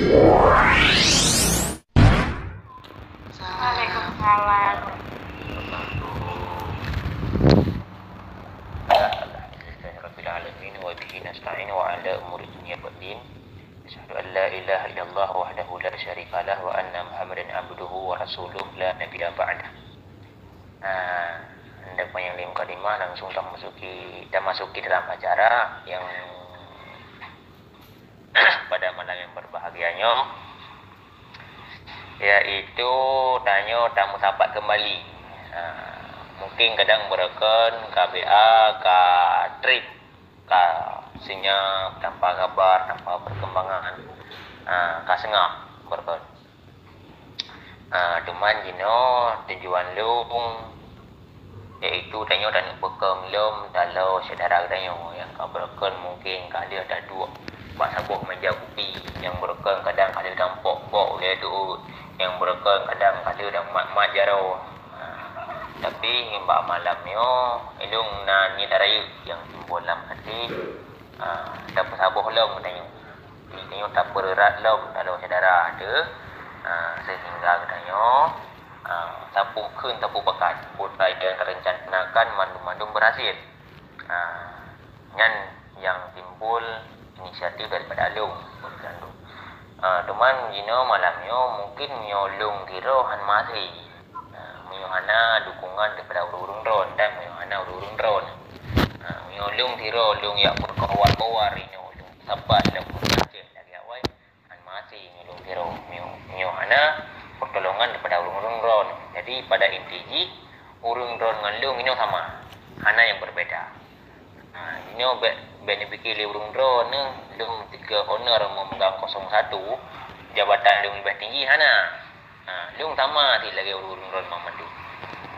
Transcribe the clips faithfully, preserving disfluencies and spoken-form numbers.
Waalaikumsalam. Alhamdulillahirabbil alamin, wa bihi nasta'in wa ala umuri dunya waddin. Asyhadu an la ilaha illallah wahdahu la syarikalah wa anna Muhammadan abduhu wa rasuluh la nabiyya ba'dah. Nah, anda yang lima kalimah langsung tamasuki, tamasuki dalam acara yang pada malam yang berbahagia nyoe, yaitu tanyoe tameusapat kembali. Ha, mungkin kadang beureukan ka B A ka trip, ka senyap, tanpa kabar, tanpa perkembangan. Ha, ka seungap beureukan. Ha, teuma jinoe tujuan lôn, yaitu tanyoe taneuk peukong lom taloe syedara geutanyoe nyang ka beureukan mungken ka lheueh taduek bak saboh meja kupi, nyang beureukan kadang ka lheueh tampok-pok ulèe teuôt, nyang beureukan kadang ka lheueh tamat-mat jaroe. Ha, tapi bak malam nyoe, lôn na niet rayeuk nyang timbul lam até, ha, tapeusaboh lom geutanyoe. Jadi, tanyoe tapeureurat lom taloe syedara teuh, ha, sehingga geutanyoe, ha, tapeukeun, tapeupakat peue nyang tarencanakan mandum-mandum beurhasil. Ha, nyan nyang timbul inisiatif daripada lôn, bukan lôn. Ha, teuma jinoe malam nyoe mungken meunyoe lôn sidroe han maté. Ha, meunyoe hana dukungan daripada ureueng-ureueng droen dan meunyoe hana ureueng-ureueng droen. Ha, meunyoe lôn sidroe lôn jak peukoh war-koar inoe lôn sapat lom ureueng Aceh lagèe awai. Han maté meunyoe lôn sidroe, meunyoe, meunyoe hana pertolongan daripada ureueng-ureueng droen. Jadi, pada inti jih, ureueng droen ngon lôn inoe sama. Hana nyang berbeda. Ha, inoe bèk, bèk neupike lé ureueng droen, lôn tiga owner meumeugang kosong satu, jabatan lôn leubeh tinggi, hana. Ha, lôn sama cit lagèe ureueng-ureueng droen mandum.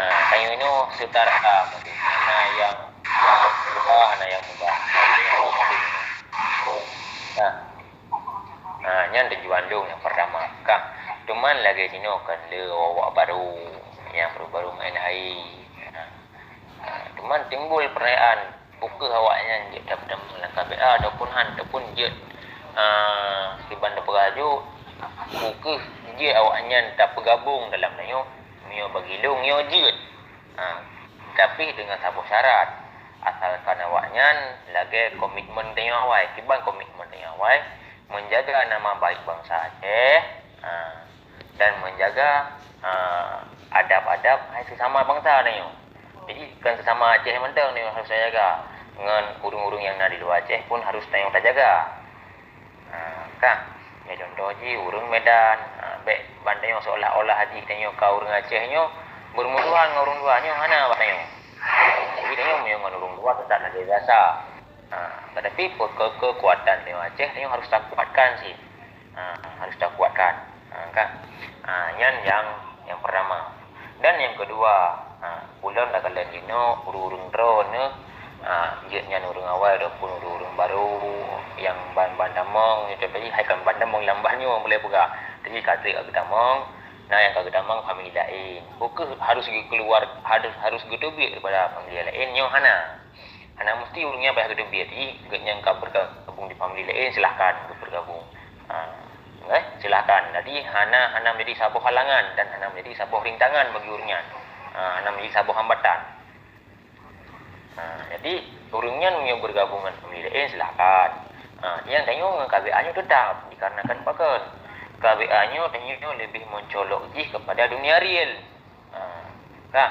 Ha, tanyoe inoe setara mandum. Hana nyang muda, hana nyang muda. Ha. Ha, nyan tujuan lôn nyang pertama. Ka, teuma lagèe jinoe kan lé awak barô, nyang baru-baru main hai. Ha. Ha, teuma timbul pertanyaan, peu kheueh awaknyan jeuet tapeutamong lam K B A ataupun han, ataupun jeuet, ha, kiban tapeugah jôk, peu kheueh jeuet awaknyan tapeugabong dalam tanyoe, meunyoe bagi lôn nyoe jeuet. Ha, tapi deungon saboh syarat, asalkan awaknyan lagèe komitmen tanyoe awai. Kiban komitmen tanyoe awai, menjaga nama baik bangsa Aceh, ha, dan menjaga, ha, adab-adab hai sesama bangsa tanyoe. Jadi, kon sesama Aceh mantong tanyoe harus tajaga, ngon ureueng-ureueng nyang na di luwa Aceh pun harus tanyoe tajaga. Ha, ka. Ya, contoh jih, ureueng Medan. Ha, bèk ban tanyoe seolah-olah jih tanyoe ka ureueng Aceh nyoe bermusuhan ngon ureueng luwa, nyoe hana bak tanyoe. Jadi, tanyoe meunyoe ngon ureueng luwa teutap lagèe biasa. Ha, tetapi pe-, ke-, kekuatan tanyoe Aceh, tanyoe harus takuatkan cit. Ha, harus takuatkan. Ha, ka. Ha, nyan nyang, nyang pertama. Dan nyang keudua, ha, ulôn takalon jinoe ureueng-ureueng droeneuh, ha, jeuet nyan ureueng awai ataupun ureueng-ureueng barô nyang ban-ban tamong, contoh jih hai kon ban tamong lam bah nyoe boleh peugah. Tapi ka trép ka geutamong, na nyang ka geutamong famili laén. Peu kheueh harus geukeuluar, harus, harus geuteubiet daripada famili laén nyoe hana. Hana meusti ureueng nyan payah geuteubiet. Jih geuhnyan ka bergabung di famili laén, silahkan geupeugabung. Ha, eh, silahkan. Jadi, hana, hana menjadi saboh halangan dan hana menjadi saboh rintangan bagi ureueng nyan. Ha, hana menjadi saboh hambatan. Ha, jadi, ureueng nyan meunyoe bergabung ngon famili laén, silahkan. Ha, nyang tanyoe ngon K B A nyoe teutap, dikarenakan pakon? K B A nyoe tanyoe leubeh mencolok jih kepada dunia real. Ha, ka.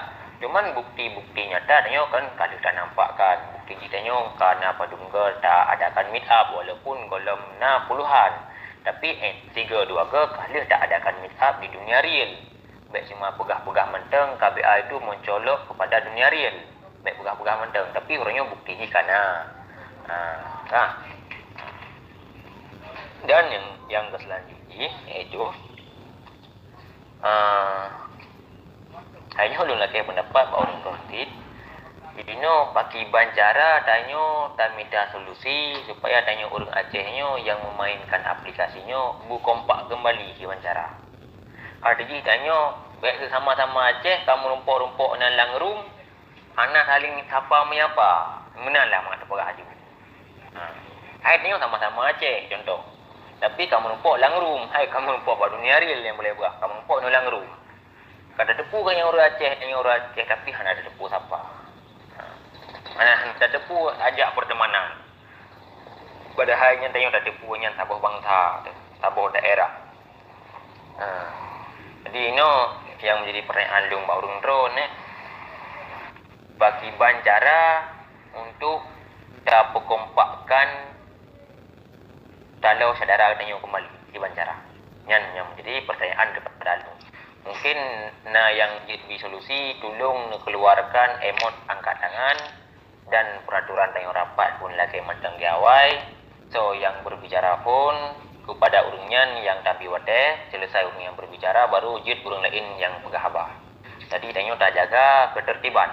Cuman bukti-bukti nyata tanyoe kan ka lheueh tanampakkan. Bukti jih tanyoe ka na padum goe ta adakan meet up walaupun gohlom na puluhan. Tapi, eh, sigoe dua goe ka lheueh ta adakan meet up di dunia real. Bèk cuma peugah-peugah mantong K B A itu mencolok kepada dunia real. Bèk peugah-peugah mantong, tapi uroe nyoe bukti jih ka na. Ha, ka. Dan nyang, nyang keuselanjut jih, yaitu, Ah, hai nyoe lôn lakèe peundapat bak ureueng Kristen. Jinoe pakriban cara tanyoe tamita solusi supaya tanyoe ureueng Aceh nyoe nyang meumainkan aplikasi nyoe beukompak keumbali kiban cara. Arti jih tanyoe bèk seusama-sama Aceh ka meurumpok-rumpok nan lam room, hana saléng sapa meuyapa. Meunan lah mangat teupeugah aju. Ha. Hai tanyoe sama-sama Aceh, contoh. Tapi ka meurumpok lam room, hai ka meurumpok bak dunia real nyang boleh bah. Ka meurumpok nyoe lam room. Ka tateupeue keu nyang ureuëng Aceh, nyang ureuëng Aceh, tapi hana tateupeue sapa. Ha. Hana, hana tateupeue ajak pertemanan. Padahai nyan tanyoe tateupeue nyan saboh bansa, saboh daerah. Ha. Jadi inoe nyang menjadi pertanyaan lôn bak ureuëng droe nyoe, pakiban cara untuk tapeukompakkan taloe syedara tanyoe keumbali, kiban cara? Nyan nyang menjadi pertanyaan daripada lôn. Mungkin na nyang jeuet bri solusi, tulông neukeuluarkan emot angkat tangan dan peuraturan tanyoe rapat phon lakée mantong di awai. Soe nyang berbicara phon keupada ureuëng nyan nyang tabri watée, seuleusai ureuëng nyang berbicara, baru jeuet ureuëng laén nyang peugah haba. Jadi tanyoe tajaga keutertiban.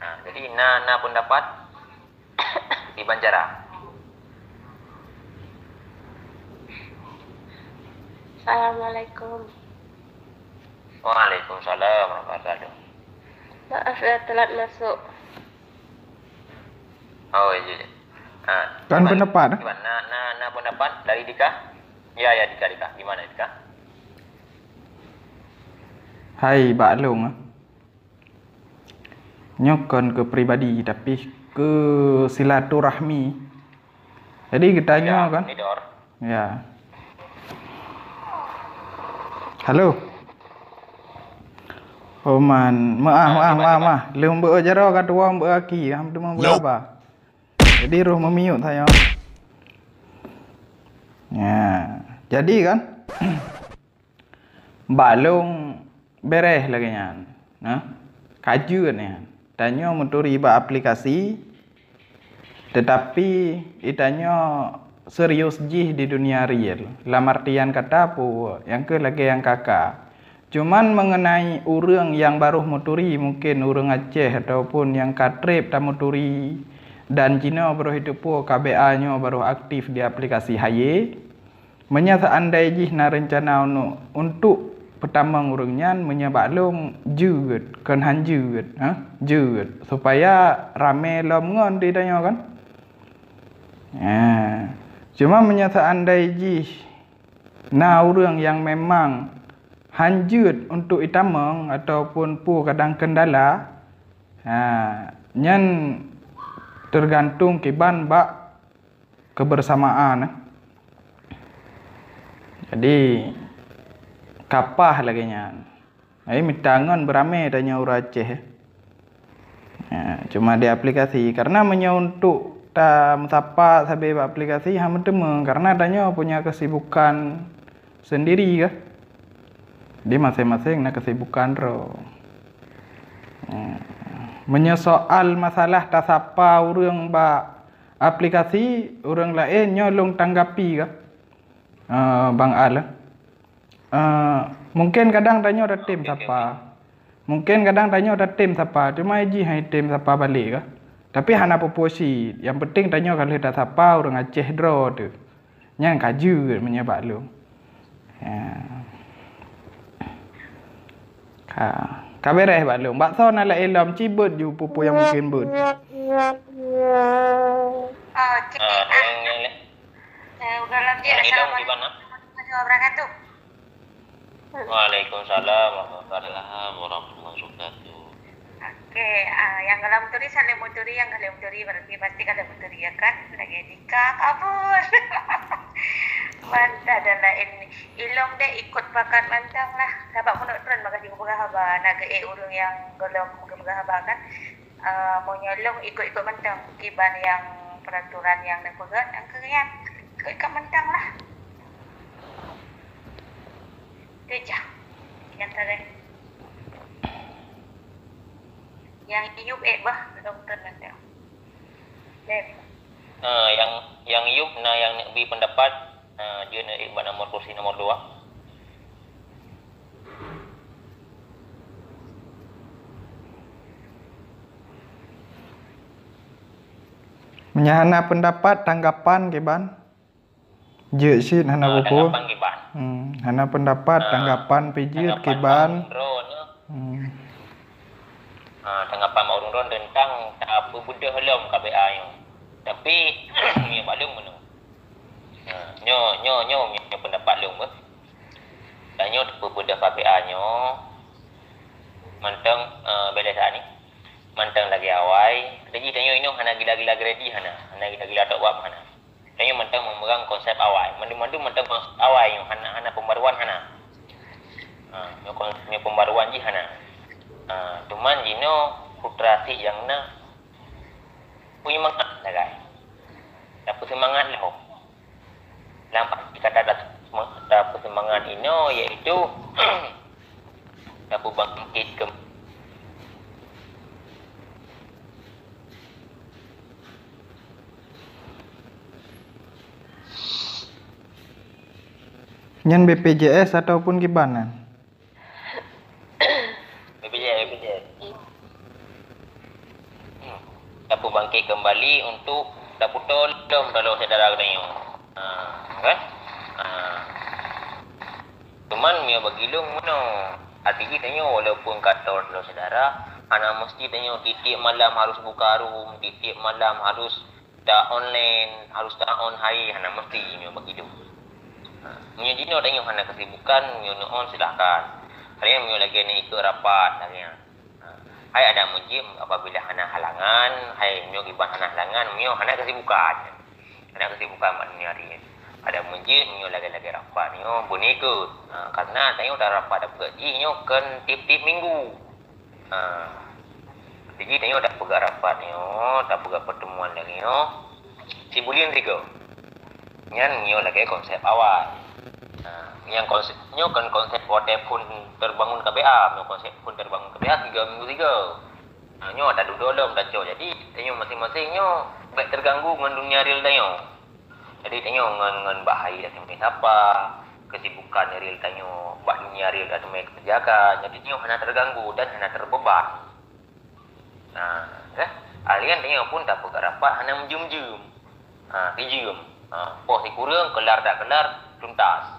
Ha, jadi na, na peundapat kiban cara. Assalamualaikum. Waalaikumsalam warahmatullahi wabarakatuh. Maaf ya, telat masuk. Oh, iya, iya. Ha, kan kiban, pendapat, eh? Kiban, na, na, na pendapat dari Dika? Ya, ya, Dika, Dika. Gimana, Dika? Hai, Bak Long, eh. Nyoe kon keu pribadi, tapi keu silaturahmi. Jadi geutanyoe kan? Ni, Dor. Ya. Halo. Oh man, maaf, maaf, maaf, maaf. Leuh beu jaroe ka tuwoe beu aki, ham teuma beu haba. Jadi roh meumiut sayoe. Ya. Jadi kan? Bak Long bereh lagée nyan. Nah, ka jeuet nyan. Tanyoe meuturi bak aplikasi, teutapi geutanyoe serius jih di dunia real. Lam artian kata peue, nyang keuh lagée nyang ka-ka. Cuman mengenai ureuëng nyang baroh meuturi, mungken ureuëng Aceh ataupun nyang ka treb tameuturi, dan jinoe baroh jiteupeue K B A nyoe baroh aktif di aplikasi Haye. Meunyoe seandai jih na reuncana untuk, untuk peutamong ureuëng nyan, meunyoe bak lôn jeuet, kon han jeuet, ha? Jeuet, supaya ramé lom ngon di tanyoe kan? Ha. Cuma meunyoe seandai jih na ureuëng nyang memang han jeuet untuk itamong ataupun peue kadang kendala, ha, nyan tergantung kiban bak kebersamaan, eh. Jadi, kapah lagée nyan. Jadi, mita ngon beuramé tanyoe ureuëng Aceh, eh. Ya, cuma di aplikasi. Karena meunyoe untuk tameusapa sabe bak aplikasi, han meuteumé. Karena tanyoe punya kesibukan sendiri kah. Jadi, maséng-maséng na kesibukan droe. Hmm. Meunyoe soal masalah tasapa ureuëng bak aplikasi ureuëng laén nyoe lôn tanggapi kah, eh, Bang Al, eh? Eh, mungken kadang tanyoe tatem sapa. Mungken kadang tanyoe tatem sapa, cuma jih han tem sapa balek kah. Tapi hana peue-peue cit. Nyang penting tanyoe ka lheueh tasapa ureuëng Aceh droe teuh. Nyan ka jeuet meunyoe bak lôn. Ya. Ka, ka bereh bak lôn. Bak soe na laén lom, ci beuet ju peue-peue nyang mungken beuet. Oke. Ah, nyang, nyang, nyang ilong di mana? Assalamualaikum warahmatullahi wabarakatuh. Waalaikumsalam warahmatullahi wabarakatuh. Oke, ah, nyang galak meuturi, saléng meuturi, nyang galak meuturi, berarti pasti galak meuturi, ya kan? Lagée Dika kabur. Mantap dan laén. Ilong deh ikut pakat mantong lah. Sabab meunurot droen maka jipeugah haba, na geu-ék ureuëng nyang gohlom geupeugah haba kan. Eh, meunyoe lôn ikut-ikut mantong kiban nyang peraturan nyang neupeugét, nyang keu nyan ikut-ikut mantong lah. Teuh jah. Nyang teuh. Nyang yup ék bah doktor mantong. Lem. Ah, nyang, nyang yup na nyang neubri pendapat, ah, jeuet neuék bak nomor kursi nomor dua. Meunyoe hana pendapat, tanggapan kiban? Jeuet cit hana peue-peue. Tanggapan kiban. Hmm, hana pendapat, tanggapan pih jeuet kiban. Hmm. Ha, tanggapan mak ureuëng droen teuntang tapeubeudôh lom K B A nyoe. Tapi, nyoe bak lôn meunoe. Ha, nyoe, nyoe, nyoe, nyoe pendapat lôn beuh. Dan nyoe teupeubeudoh K B A nyoe mantong, eh, beda saat ni. Mantong lagèe awai, jadi tanyoe inoe hana gila-gila ready hana, hana gila-gila top up hana. Tanyoe mantong memegang konsep awai. Mandum-mandum mantong konsep awai nyoe, hana, hana pembaruan hana. Ha, nyoe kon-, nyoe pembaruan jih hana. Ha, cuman jinoe putra sik nyang na punya mangat sagai. Tapi semangat lom. Lam arti kata da-, da-, peusemangat inoe, yaitu da peubangkit keu-, Nyan B P J S ataupun kiban nyan? B P J S, B P J S. Tapeubangkit keumbali untuk tapeutulông syedara geutanyoe. Ha, kan? Ha. Cuman meunyoe bagi lôn meunoe, arti jih tanyoe walaupun ka tulông syedara, hana meusti tanyoe tiep-tiep malam harus buka room, tiep-tiep malam harus ta online, harus ta on hai, hana meusti nyoe bagi lôn. Ha, meunyoe jinoe tanyoe hana kesibukan, meunyoe neu on silahkan. Hanya meunyoe lagèe neu ikot rapat, lagèe nyan. Ha, hai ada mujib apabila hana halangan, hai meunyoe kiban hana halangan, meunyoe hana kesibukan. Hana kesibukan mak dunia hari. Ada mujib meunyoe lagèe-lagèe rapat nyoe beuneukot. Ha, karena tanyoe dah rapat dapat jih nyoe kan tiep-tiep minggu. Ha. Jadi tanyoe dah peugah rapat nyoe, dah peugah pertemuan lagèe nyoe. Sibuleuen sigoe. Nyan nyoe lagèe konsep awai. Ha, nyang konsep nyoe kan konsep watèe phon terbangun K B A, nyoe konsep phon terbangun K B A tiga minggu sigoe. Ha, nyoe tadudoe lom tacok. Jadi tanyoe masing-masing nyoe bèk terganggu ngon dunia real tanyoe. Jadi tanyoe ngon, ngon bah hai dah teumé sapa, kesibukan real tanyoe, bah dunia real dah teumé kerjakan. Jadi tanyoe hana terganggu dan hana terbeban. Nah, eh, alien tanyoe pun tapeugah rapat hana meujeuem-jeuem. Ha, sijeuem. Ha, poh sikureueng, kelar tak kelar, tuntas.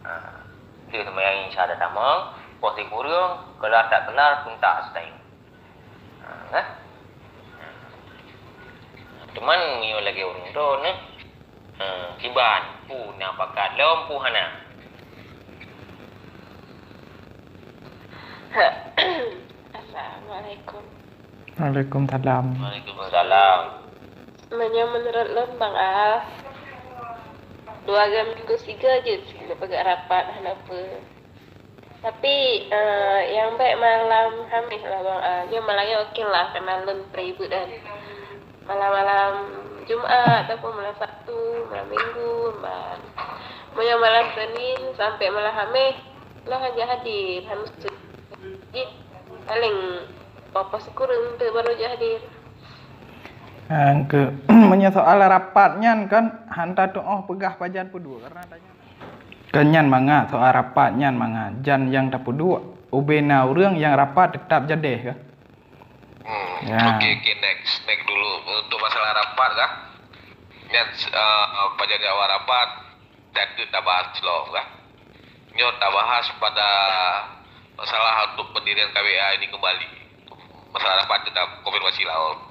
Ha, tu seumayang Isya dah tamong, poh sikureueng, kelar tak kelar, tuntas tanyoe. Ha, kan? Teuma meunyoe lagèe ureueng droeneuh, ha, kiban, peue na pakat lom, peue hana. Assalamualaikum. Waalaikumsalam. Waalaikumsalam. Meunyoe meunurot lôn, Bang Al, dua minggu sigoe jeuet sigoe peugah rapat hana peue. Tapi, eh, nyang bèk malam Hamis lah, Bang. Ah, nyoe malam nyoe oke lah, karena lôn ribet dan malam-malam Jumat ataupun malam Sabtu, malam Minggu, ban. Meunyoe malam Senin sampai malam Hamis, lôn hana hadir, Hamis tu. Jadi, paling poh sikureueng tu baru jeuet hadir. Ah, ke, meunyoe soal rapat nyan kan, hana tuoh peugah pajan peuduek, karena tanya Kan nyan mangat, soal rapat nyan mangat. Jan nyang tapeuduek, ubena ureueng nyang rapat teutap jadeh kah? Hmm, ya. Oke, oke, next. Next dulu. Untuk masalah rapat kah? Nyan, eh, pajan awak rapat, dan tu tabahas lom kah? Nyoe tabahas pada masalah untuk pendirian K B A ini kembali. Masalah rapat tu dah konfirmasi lah.